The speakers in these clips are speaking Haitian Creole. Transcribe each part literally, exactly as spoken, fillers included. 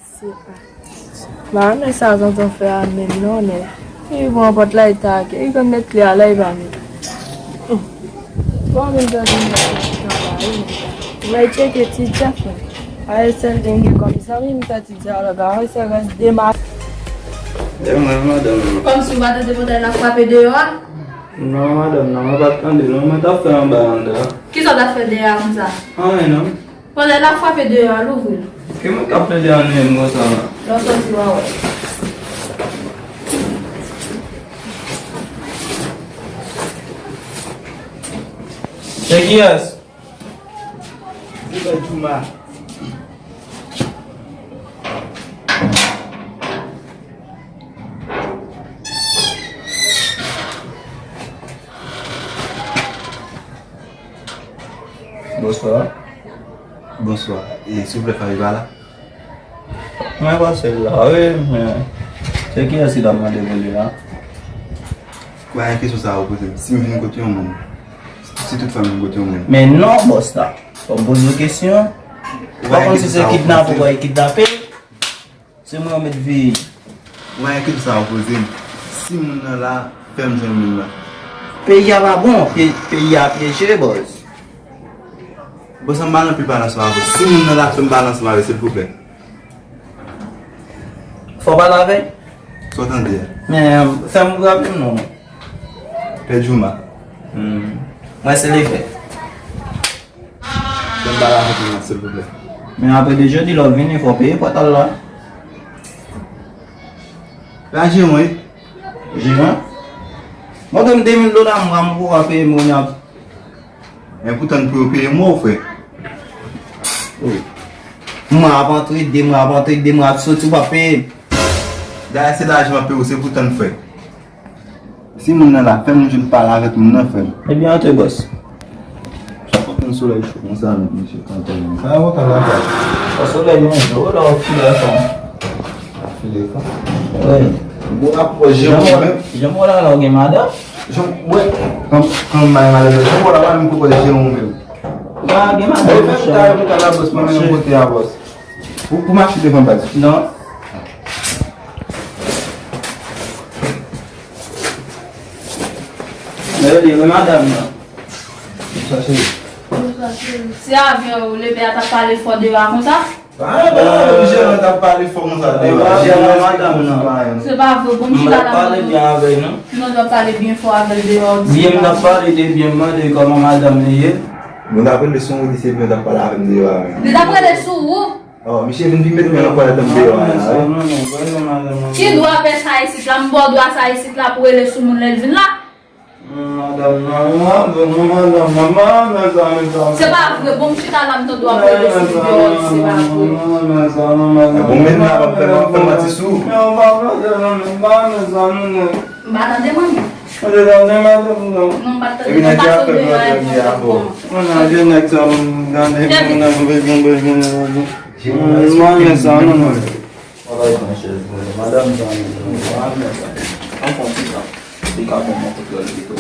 Se pa. M pa renmen sa Tonton fè a menm non, nèg. Li pran pòt la, li take, li konn met kle a la, li pa met. Bon, men gade m travay. Mwen tcheke Ti Jeff la. A, e sèl gen kòm zanmi m fè Ti Dyalòg a, wi, se rès de ma. E mwen, madanm. Kòmsi w pa tande pòtay la frape deyò a? Non, madanm, non, mwen pa t tande, non, mwen t ap fè anba anndan. Kisa w t ap fè deyò a konsa? Anyen, non. Pòtay la frape deyò a, louvri l. Ki mwen k ap plede annuye m konsa la? Lè w sòti, w a wè. Se kiyès? Se Pè Jouma. Bonswa. Bonswa. E, silvouplè, fanmi pa la? Mwen pase la, wi, men se kiyès ki t ap mande pou li a? Ou pa gen kesyon sa a pou poze m. Si m vin kote yon moun, si tout fanmi m kote yon moun. Men non, bòs la. Fò m poze w kesyon. Ou pa konn si se kidnape ou pral kidnape. Se mwen yo met veye. Ou pa gen kesyon sa a pou poze m. Si moun nan la, fè m jwenn moun nan. Peyi a pa bon, pe-, peyi a pyeje, bòs. Bòs, ann ba l anpil pale ansanm avè w. Si moun nan la, fè m pale ansanm avè l, silvouplè. Fò w pale avè l? Sa w tande a? Men, fè m raple m non. Pè Jouma. Hmm. Mwen se Lefè. Fè m pale avèk li, silvouplè. Men apre de jodi, lè w vini, fò w peye pòtay la. La jeran, wi. Jeran? Mwen gen de mil dola, m pa poko peye m kounye a. Men poutan pou yo peye mwa, frè. Oh. Mwa ap antre, de mwa ap antre, de mwa ap soti, w pa peye m. Dayè, se lajan m ap peye w, se poutan, frè. Si moun nan la, fè m jwenn pale avèk moun nan, frè m. Ebyen, antre, bòs. Sa pa konn solèy cho konsa, non, mesye, kanpe non. Sa yon tan la, bòs. Solèy yon jou la, w file fanm. File fanm? Wi. Bon, ap wè jan mwen menm. Jan mwen la, la, w gen madanm? Jan, wè, kan, kan m madanm, jan mwen la, pa menm koko de jan mwen menm. Ou pa gen madanm, monchè. Fè m ta, fè m ta la, bòs, mwen menm kote a, bòs. Pou, pou mache devan baz. Non. Mwen rele, men madanm nan. Sa se. Se avè w, Lefè a t ap pale fò deyò a konsa? Pa, pa, jeran t ap pale fò konsa deyò a. Jeran, madanm nan. Se pa vre, bon, m chita la. M t ap pale byen avè l, non. Non, w t ap pale byen fò avè l deyò a. Byen, m t ap pale de byen, m mande kòman madanm li ye. Mwen t ap rele sou ou, di se byen w t ap pale avè m deyò a, men. Li t ap rele sou ou? Oh, misye vin pi met men ankò ladan deyò a la, wi. Ki dwa pè sa isit la? M ba w dwa sa isit la pou rele sou moun lè l vin la? Madanm nan, madanm nan, madanm nan, madanm nan. Se pa vre, bon, m chita la, m tande w ap rele sou moun deyò, se pa vre. Bon, men la, pa fè, pa fè manti sou. M pa tande mwen menm. Non, m pa tande, m pa sot deyò a, m pa tande mwen. Mwen nan gen nèg sa, m gade moun nan, m bezwen, bezwen, bezwen. Mwen gen sa, non, non. Travay pran chèz mwen. Madanm sa, non, non, pa renmen sa. An fon ti tan. Li ka pran mwen kote l pito.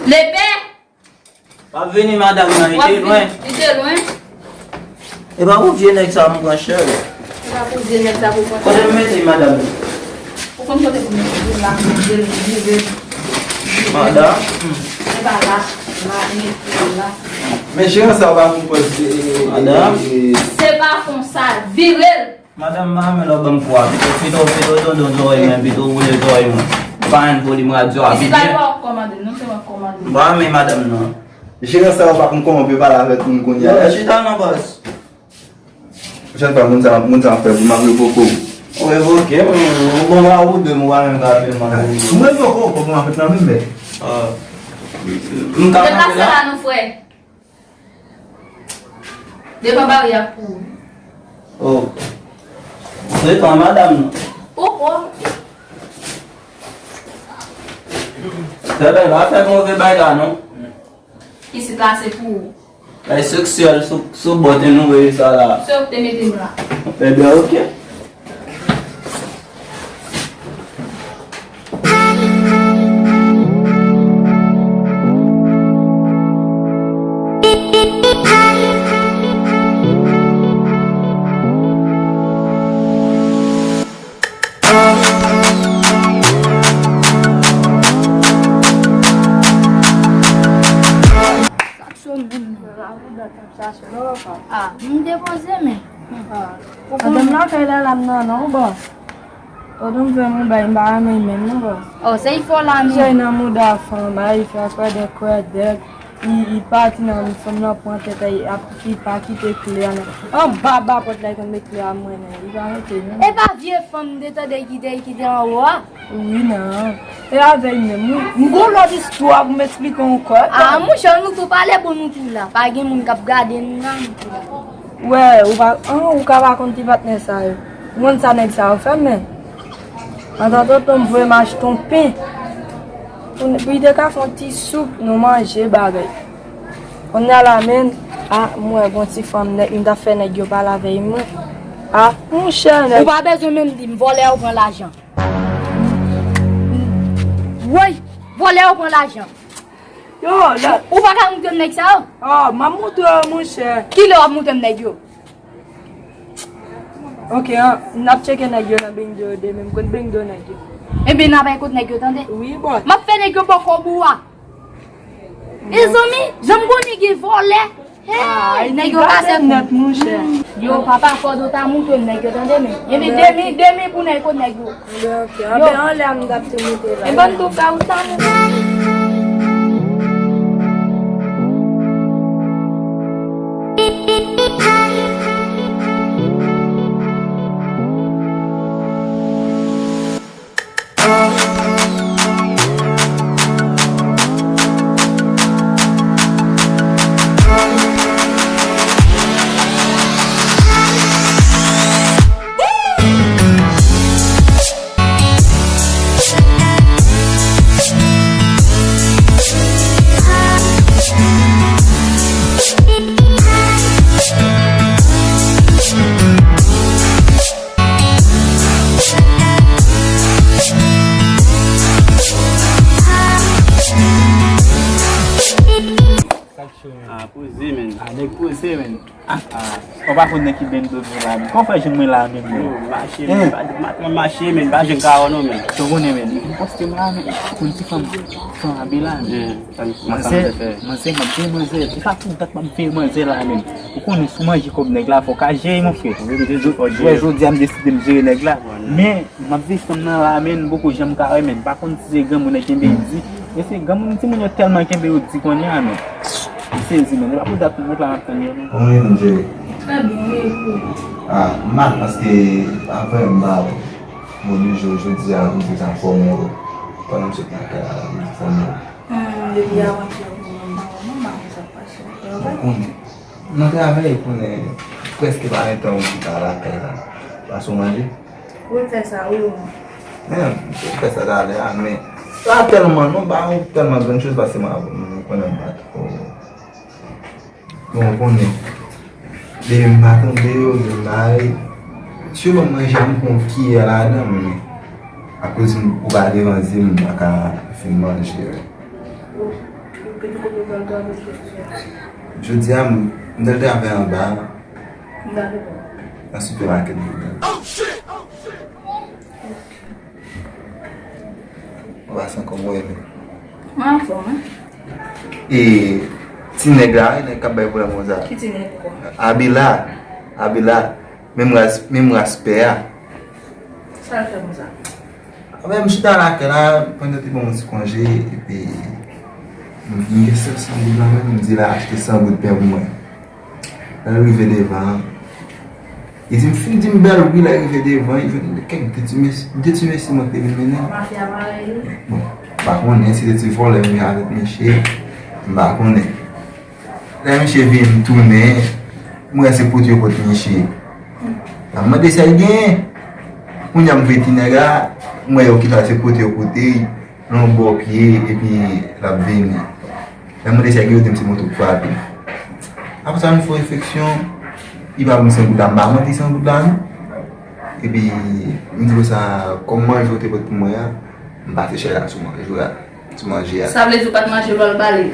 Lepè! M ap vini, madanm nan, li te lwen. Li te lwen? E pa pou vye nèg sa, m pran chèz. E pa pou vye nèg sa pou pran chèz. Kote m mete madanm? Ou konn kote pou mete l la, vire l, vire l. Madanm. Se pa la, la, mete l la. Men jeran sa w pa konprann se, e, e, e, e. Se pa konsa, vire l. Madanm, m pa renmen lè w ban m kou a. Pito, pito, pito, tonton zòrèy mwen, pito woule zòrèy mwen. M pa renmen volim radyo a. Isit la, se pa w k kòmande, non, se mwen k kòmande. M pa renmen madanm nan. Jeran sa yo pa konn kòman pou yo pale avèk moun kounye a. Yo, chita nan bòs. Jan pa moun sa, moun sa ap fè pou m ap revoke w. Ou revoke m, ou bon, m a ou de m, ou pa menm ka fè m anyen. M revoke w, kòman ap fèt nan menm, men. Ah. M ka deplase la non, frè. Devan baryè pou ou. Oh. Ou se tan madanm nan. Oh, oh. Tèlè, pa fè move bay la, non. Isit la, se pou ou. Bay seksyèl sou, sou bòt, nou voye sa la. Se ou ki te mete m la. Ebyen, oke. Sa se non, papa. Ah, m depoze men. Ah. Madanm lakay la, la m nan non, bò. Pandan m fè m yon bay, m pa renmen menm non, bò. Oh, se y fò la men. Jay nan mouda fanm, ay fè kwèdèk kwèdèk. Li, li pati nan fanm nan pran tèt, ay ap ki pa kite kle a nan. Anba ba pòt la, li konn met kle a mwen, men li pa rete non. E pa vye fanm m te tande ki te, ki te anwo a? Wi, non. E avè l menm, wi. M gon lòt istwa pou m eksplike w ankò. Ah, monchè, nou tou pale bon, nou tou la. Pa gen moun k ap gade nou la, nou tou la. Wè, ou pa, an, ou ka pa konn ti patnè sa yo. Ou konn sa nèg sa yo fè, men. Antan tonton m voye m achte yon pen. Pou, pou li te ka fè yon ti soup, nou manje bagay. Kounye a la, men, a, m wè gon ti fanm nèg, m t ap fè nèg yo pale avè mwen. A, monchè, nèg. Ou pa bezwen menm di m, vòlè yo pran lajan. Woy, vòlè yo pran lajan. Yo, la. Ou pa ka montre m nèg sa yo? Oh, m ap montre w, monchè. Kilè w ap montre m nèg yo? Ok, an, n ap tcheke nèg yo nan bengdo yo demen. M konn bengdo nèg yo. Ebyen, n ap bay kot nèg yo, tande? Wi, bòs. M ap fè nèg yo bò kòb ou a. Mezanmi, jan m konnen gen vòlè. Hey, nèg yo kase kou nèt, monchè. Yo, papa, fò w ta montre m nèg yo, tande, men. Ebyen, demen, demen pou nèg, kot nèg yo. Anben, anlè a m t ap te monte la. E bann tou frè ou sa, men. Ah, poze, men. Ah, nèg poze, men. Ah, ah. Ou pa konn nan ki bendo nou la, men. Kòman fè jwenn mwen la, men, men? Yo, mache, men. Pa, pa, pa mache, men. Pa jwenn ka wè non, men. Ou konnen, men. Li vin poste m la, men. Konn ti fanm, fanm Abela, men. Manzè, manzè, m ap veye manzè. E pa tout dat m ap veye manzè la, men. Ou konnen, si w manje kòb nèg la, fò w ka jere, mon frè. Jodi a, m deside m jere nèg la. Men, m ap veye fanm nan la, men, m poko janm ka wè, men. M pa konn si se granmoun nan kenbe di. Men se granmoun, timoun yo tèlman kenbe yo di kounye a, men. M sezi, men. E pa pou dat m la m ap tann yo, non. Kòman ye, menm, Jerry? Trè byen, wi, e pou ou? Ah, m mal, paske, apre, m pa wè w. Bon, de jou, jodi a, m di sa fò m wè w. Pandan m sot nan kay la, m di fò m wè w. Hmm, depi avantyè, m pa wè w, non, m pa konn sa k pase. Ou konnen. Nan travay, ou konnen, prèske pa gen tan ou chita lakay la. Pase w manje? Wi, m fè sa, wi, wi. Men, m te fè sa talè a, men pa tèlman, non, pa yon tèlman grann choz, paske mwen, mwen konnen m pa twò. Bon, ou konnen, depi m pa tonbe yo, m bay, selon manje a, m pran yon kiyè ladan, men akoz m, ou pa devan zye m, m pa ka fin manje, wi. Jodi a, m, m t al travay anba, nan sipemakèt Bouda. Ou pa san kòb ou renmen. Mwen anfòm, wi. E ti nèg la, wi, nèg k ap bay pwoblèm konsa. Ki ti nèg ankò? Abela. Abela. Menm ras, menm ras pè a. Sa l fè konsa? Anben, m chita lakay la, pandan te ban m yon ti konje, epi m vin gen sèt san goud nan men m, m di l al achte san goud pen pou mwen. Lè l rive devan an, li di m fin di m bèl wi, lè l rive devan, li jwenn kèk de ti mesye, de ti mesye mwen te vin mennen l. Mafya parèy li. Bon, m pa konnen si se ti vòlè m ye avèk mesye, m pa konnen. Lè misye vin tounen, m wè se pote yo pot misye. M ap mande sa l genyen. Kounye a m veye ti nèg la, m wè yo kite l se pote yo pote l. Nan yon bò pye, epi l ap vini. Lè m mande sa gen, yo di m se moto k frape. Apre sa, m fè refleksyon, li pa ban m san goud la, m pa mande san goud la, non. Epi, m di konsa, kòm manje w te pot pou mwen an, m pase chèk la sou manje w la, sou manje a. Sa vle di w pa t manje lè w al bale?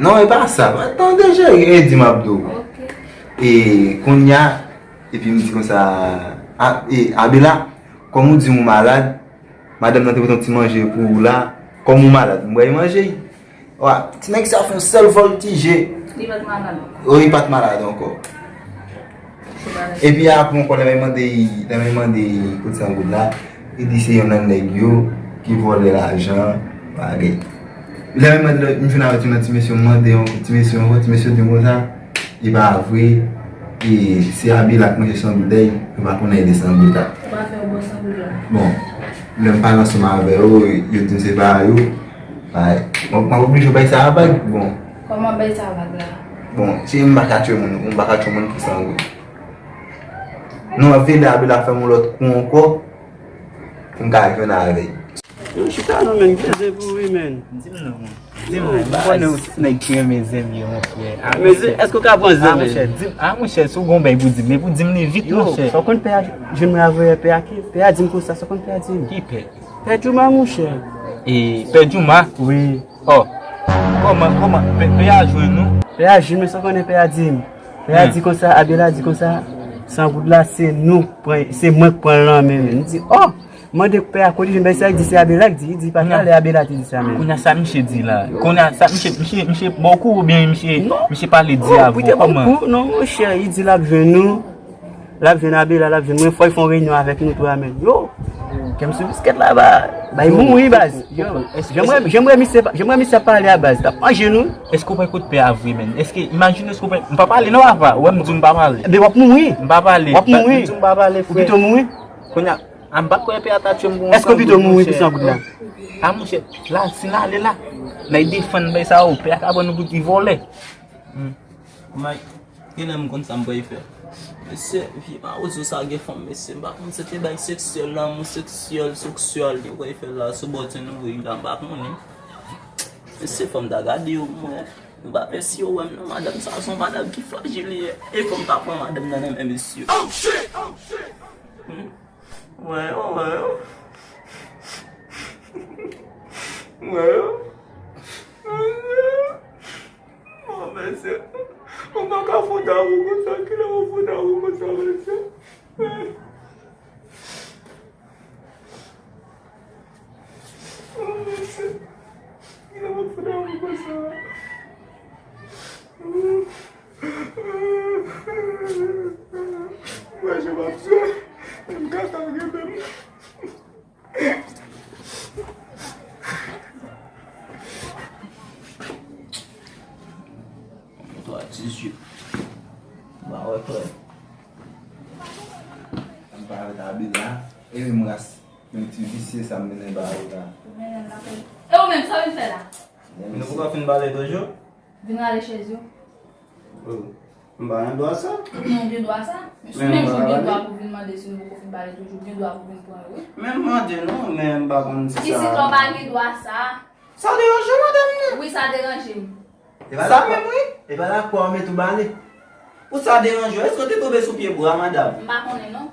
Non, e pa sa, tande jere, e di m ap di w. Ok. E, kounye a, epi m di konsa, a, e, Abela, kòm ou di m ou malad, madanm nan te pote yon ti manje pou ou la, kòm ou malad, m bay manje. Wa, ti nèg sa fè yon sèl vòltije. Li pa t malad ankò. Wi, li pa t malad ankò. Epi apre ankò, lè m mande, lè m mande kote san goud la, li di se yonn nan nèg yo ki vòlè lajan, bagay. Lè m mande, m fin avèk yon ti mesye, m mande yon ti mesye ankò, ti mesye di m konsa, e pa vre, e se Abela k manje san goud la, yo pa konnen de san goud la. Ou pa fè yo bò san goud la. Bon, lè m pale ansanm avè yo, yo di m se pa yo. Ay, bon, m ap oblije bay sa a vag, bon. Kòman bay sa a vag la? Bon, si m pa ka tchwe moun, m pa ka tchwe moun pou san goud. Non, m ap vin Abela fè m yon lòt kou ankò, pou m ka jwenn avè l. Yo, chita non, menn, gen zen pou wi, menn. Di m non, man. Di m non, m konnen ou se nèg ki renmen zen yo, monchè. Ah, monchè, èske w ka pran zen, ah, menn? Monchè, di m, ah, monchè, si w gon bèy pou di m, men pou di m li vit, monchè. Sa w konn pè a jwenn mwen avè pè a ki? Pè a di m konsa, sa w konn pè a di m? Ki pè? Pè Djouma, monchè. E, pè Djouma? Wi. Oh, kòman, kòman, pè, pè a jwenn nou? Pè a jwenn mwen, sa w konnen pè a di m? Pè a di konsa, Abela di konsa, san goud la, se nou, pran, se mwen k pran l nan men, menn. M di, oh! Mande pè a kote li jwenn bagay sa, li di se Abela k di, li di pa talè Abela te di sa menm. Kounye a sa misye di la? Kounye a sa misye, misye, misye ba w kou oubyen misye, misye pale di avè w? Kòman? Non, monchè, li di l ap jwenn nou, l ap jwenn Abela, l ap jwenn mwen, fò l fè yon reyinyon avèk nou twa menm. Yo, kè m sou biskèt la, ba, bay mouri baz. Yo, jan m wè, jan m wè misye, jan m wè misye ap pale a baz, l ap manje nou. Èske w pa kote pè a vre menm? Èske, imajine èske w pa, m pa pale non papa, ou wè m di w m pa pale. Ebyen w ap mouri. M pa pale. W ap mouri. M di w m pa pale, frè. Ou pito mouri. Kounye a, A, m pa t kwè pè a ta tchwe m pou yon san goud, monchè. Ou pito mouri pou san goud la. A, monchè, la, si n ale la, n al defann bay sa yo, pè a ka pran nou pou ti vòlè. Hmm. Mike, genlè m konn sa m pral fè. Mesye, vye mawozo sa gen fanm, mesye, m pa konn se te bay seksyèl, lanmou seksyèl, seksyèl, yo pral fè la, sou bò tè nou, wi, la, m pa konnen. Mesye, fò m ta gade yo, mwen. M pa pè si yo wè m nan, madanm sa, se yon madanm ki frajil li ye. E fò m ta pran madanm nan nan men mesye. Hmm. Mwen yo, mwen yo. Mwen yo. Mwen yo. Bon, mesye. Ou pa ka fouda ou konsa, kilè ou fouda ou konsa, mesye? Oh, mesye. Kilè ou fouda ou konsa? Mwen, je m ap swe. M ka sa gen menm. Twa, dizuit. Ba wè klè. M pa avèk Abela. E menm ras. Men ti visye sa m mennen ba ou la. E ou menm, sa w vin fè la? Nou poko fin pale toujou? Vin rale chèz yo. Oh. M pa gen dwa sa. Non, ou gen dwa sa. Men si menm jan w gen dwa pou vin mande si nou poko fin pale toujou, ou gen dwa pou vin pran yo, wi. Men m mande non, men m pa konn si sa. Isit la w pa gen dwa sa. Sa deranje w, madanm nan? Wi, sa deranje m. Sa menm, wi. E pa lakwa w met ou bale. Pou sa deranje w, èske w te tonbe sou pye bwa, madanm? M pa konnen, non.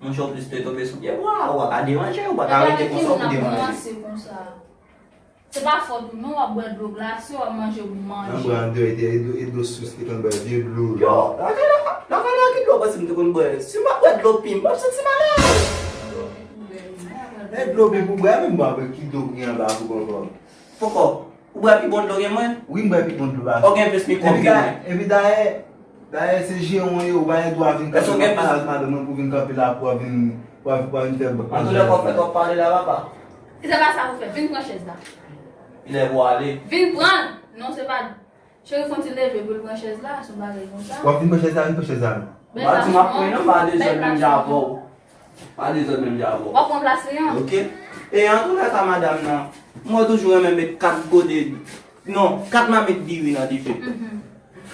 Monchè, w plis te tonbe sou pye bwa, ou pa ka deranje, ou pa ka rete konsa, ou pou deranje. Ebyen, kòmanse konsa. Se pa fòt ou non, w ap bwè dlo glase, w ap manje bon manje. Nan bwè an deyò, e, e, e dlo sous te konn bwè, vye dlo. Yo, lakay la, lakay la ki dlo w panse m te konn bwè? Si m pa bwè dlo pi, m p ap santi m alèz. E dlo pi pou bwè, menm bwè avèk ki dlo ki anba kou ankò. Poko, ou bwè pi bon dlo ke mwen? Wi, m bwè pi bon dlo pase. Ou gen plis mikwòb ke mwen. Epi dayè, Dayè, se jeran w ye, ou pa gen dwa vin kanpe nan palal madanm mwen pou vin kanpe la, pou w vin, pou w vin fè bak. Antoulèka, w fè twòp pale la, papa. Se pa sa pou fè. Vin pran chèz la. Kilè pou ale? Vin pran l. Non, se pa. Cheri, fè yon ti leve pou l pran chèz la, se yon bagay konsa. W ap vin pran chèz la, vin pran chèz la. M pa di m ap pran non, m pa dezòd menm jan avè w. Pa dezòd menm jan avè w. W ap pran plas li an. Ok. E antoulèka, madanm nan, mwen toujou renmen met kat gode, non, kat mamit diri nan dife. Mhm.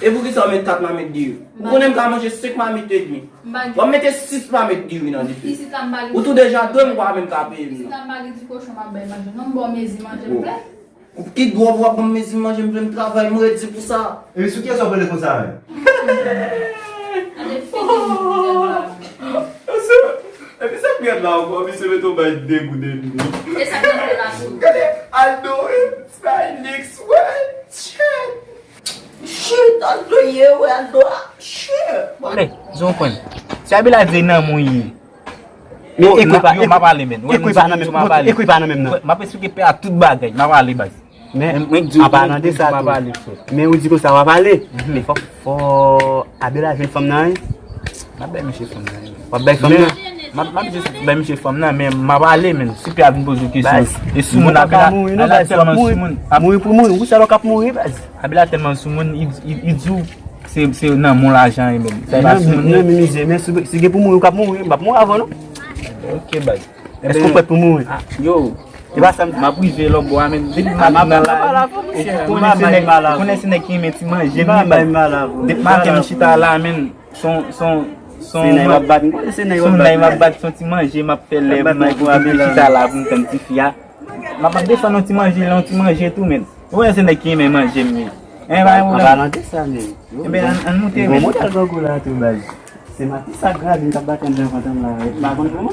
E poukisa w met kat mamit diri? Ou konnen m ka manje senk mamit edmi. W ap mete sis mamit diri nan dife. Ou tou deja dwe m, ou pa menm ka peye m non. Isit la m pa gen ti kochon m ap bay manje non, m ba w mezi manje m plen. Ki dwòl w ap ban m mezi manje m plen, m travay, m redi pou sa. Epi sou kiyès w ap rele konsa menm? Gade figi m pou gad la. Epi sa k gad la ankò, misye mete w bay de goud edmi. E sa k nan kò la tou? Gade Aldo, Stylix, wè, shit. Shit, Aldo ye, wè, Aldo a, shit. Ale, zon konn. Si Abela di nan mwen ye. Yo, m ap pale, men. Ekwi pa nan menm nan. M ap esplike pè a tout bagay. M ap pale, baz. Men, an palan de sa tou, men ou di konsa w ap ale. Men fòk, fò Abela jwenn fanm nan, wi. M ap bay misye fanm nan, wi. W ap bay fanm nan? M ap, m ap jis bay misye fanm nan, men m ap ale, men si pè a vin poze w kesyon. E sou moun Abela, Abela tèlman sou moun. Mouri pou mouri, ou sa lè w k ap mouri, baz. Abela tèlman sou moun, li, li, li di w se, se nan moun lajan, e menm. Sa e pa sou moun. Non, men mizè, men si, si gen pou mouri, ou k ap mouri, m ap mouri avan, non. Ok, baz. Èske w prèt pou mouri? Yo, e pa sa m di. M ap rive lòtbò a, men depi maten nan la, ou konnen se nèg, ou konnen se nèg ki renmen ti manje, m ye, baz. Depi maten m chita la, men, son, son, son, se nèg m ap bat, m konnen se nèg m ap bat, m ap bat, son ti manje, m ap fè lè, m ap chita la pou m tann tifi a. M ap defann yon ti manje, yon ti manje tou, men. Ou wè se nèg ki renmen manje m ye. An palan de sa, men. Enben, ann, ann moute, men. Bon modèl grangou la tou, baz. Se maten sa grav, m t ap bat anndan pantan la. M pa konn kòman.